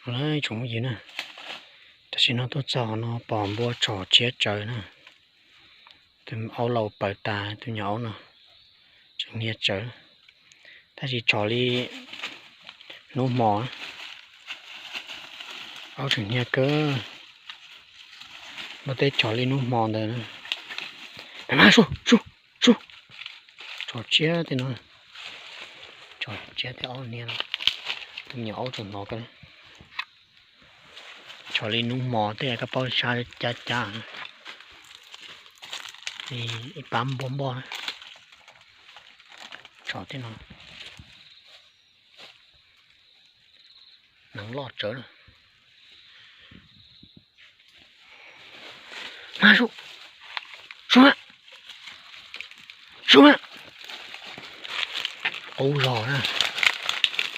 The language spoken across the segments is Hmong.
Tsoom phooj ywg na, tam sim no tuaj txog no pom npua tshom tshiab tsawv na. Tus aub laus paws tas, tus nyuam aub no tseem hnia tsawv, tab sis tshom li hnub hmo, aub tseem hnia kawg. Npua teb tshom li hnub hmo ntawd. Tshom tshiab tej no, tshom tshiab tej aub hnia, tus nyuam aub tseem hnov kawg. Tshom li hnub hmo tej koj paub sab cab cab, ib pab npua npoj na. Tshom tej no, neev loj tsawv na. Qub zog na,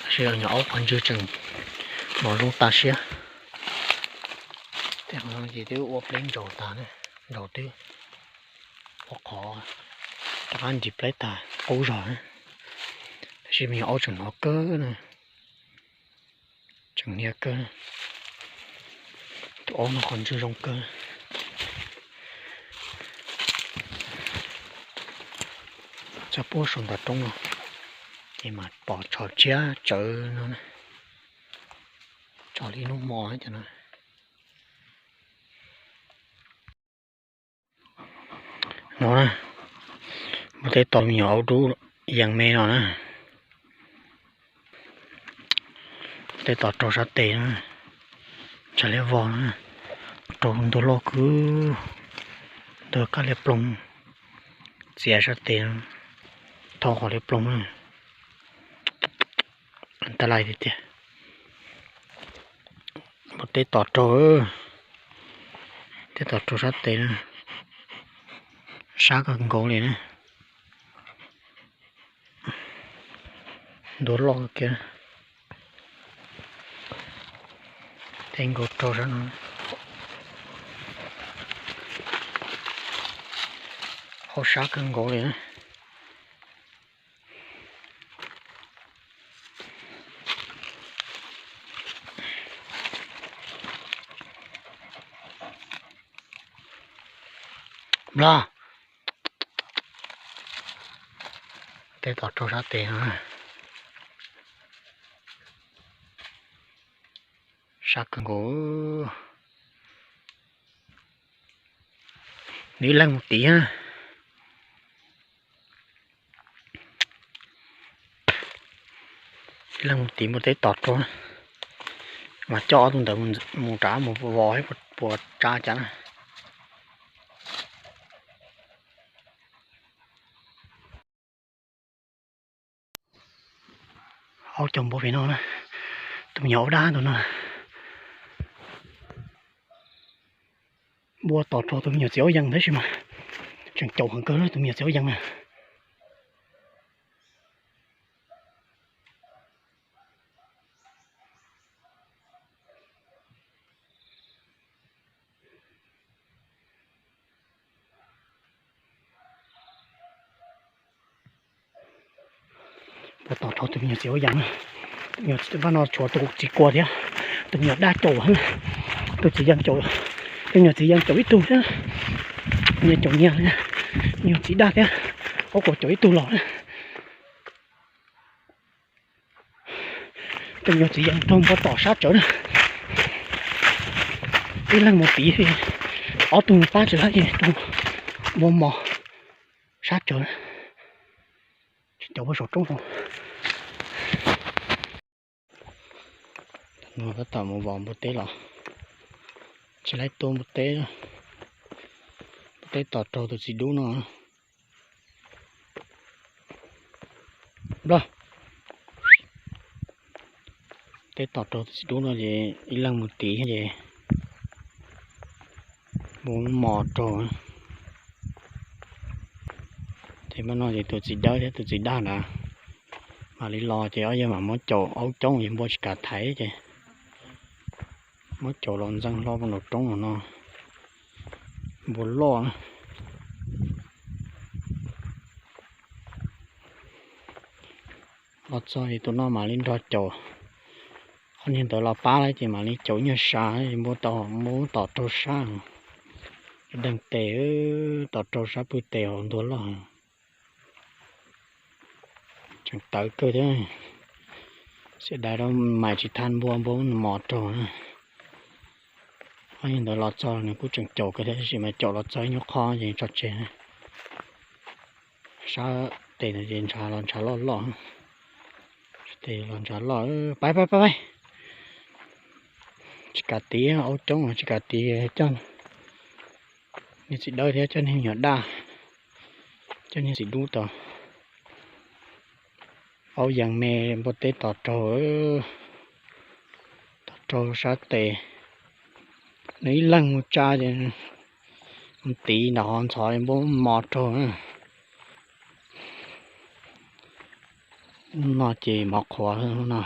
tab sis nyuam aub qhov ntswg tseem mos zoo tas siab. Tej qhov no ces twb ua pleb ntsaus tas, ntsaus twb ua qhov rov qab nris pleb tas qub zog, tab sis me nyuam aub tseem hnov kawg na, tseem hnia kawg. Tus aub no qhov ntswg zoo kawg. Txog puag saum ntawm roob no ces mas pom tshom tshiab tsawv no, tshom li hnub hmo cov no. No na, npua teb tom me nyuam aub dub yees me no na. Npua teb tom raug sab tes na, tsam liab vog na, raug ntug loj kawg, ntug kaj liab ploog, txiav sab tes, thau qhov liab ploog na. Tab lais tiag tiag. Npua teb tom raug, teb tom raug sab tes na, sab kawg nkaus li na. Ntug loj kiag, teb nkaus raug sab no, hauv sab kawg nkaus li na. Nplag, teb tom raug sab tes no, sab kawg nkaus. Nws ib leeg mus tid na. Ib leeg mus tid npua teb tom raug, mas coj ob tug ntawd mus rov mus vos puas tsa cas na. Aub caum npua pem no na, tus me nyuam aub dab tus no. Npua tom raug tus me nyuam txiv aub yees tab sis mas tseem caum heev kawg tus me nyuam txiv aub yees na. Npua tom raug tus me nyuam txiv aub yees na. Tus me nyuam txiv aub yees no tshuav tus txiv kuas thiab, tus me nyuam dab caum, tus txiv yees caum, tus me nyuam txiv yees caum ib tug thiab. Nyias caum nyias, me nyuam txiv dab thiab, aub kuas caum ib tug los na. Tus me nyuam txiv yees raug npua tom sab tsawv na. Ib leeg mus tid, ob tug mus pab tsis laib ces tus npua mos sab tsawv. Tsis caum puag saum roob no. No tab tom mus vos npua teb los tsis laib tua npua teb, npua teb tom raug tus txiv dub no. Nplag, teb tom raug tus txiv dub no ces ib leeg mus tid ces npua mos raug. Ces npaj no ces tus txiv dawb thiab tus txiv daj ntawd mam li los ces ob yawg mam muab caum, aub coob ces npua tsis kam thaiv ces muab caum los ntxeev hlo puag nraum roob no. Npua loj na. Los txog ces tus no mam li nrog caum, Qhov niag ntawd los pab lawm ces mam li caum nyuag sab, muab tom raug sab, deeg tes, tom raug sab pw tes hauv ntuag loj. Tseem tawv kawg thiab, xiam dais rau mais tsis thaj npua, npua mos raug. Qhov niag ntawd los txog nws kuj tseem caum kawg thiab, tab sis mas caum los txog ib nyuag qho ces tso tseg. Sab tes ntawd ces ntshav los ntshav loj loj, tes los ntshav loj. Pab pab pab, tsis kam tiv, aub coob tsis kam tiv, coj niag txiv dawb thiab coj niag me nyuam daj, coj niag txiv dub tod. Aub yees me, npua teb tom raug, tom raug sab tes. Nws ib leeg mus tsa ces mus tiv nram qhov ntxhov npua mos raug. No ces mov qhuav no.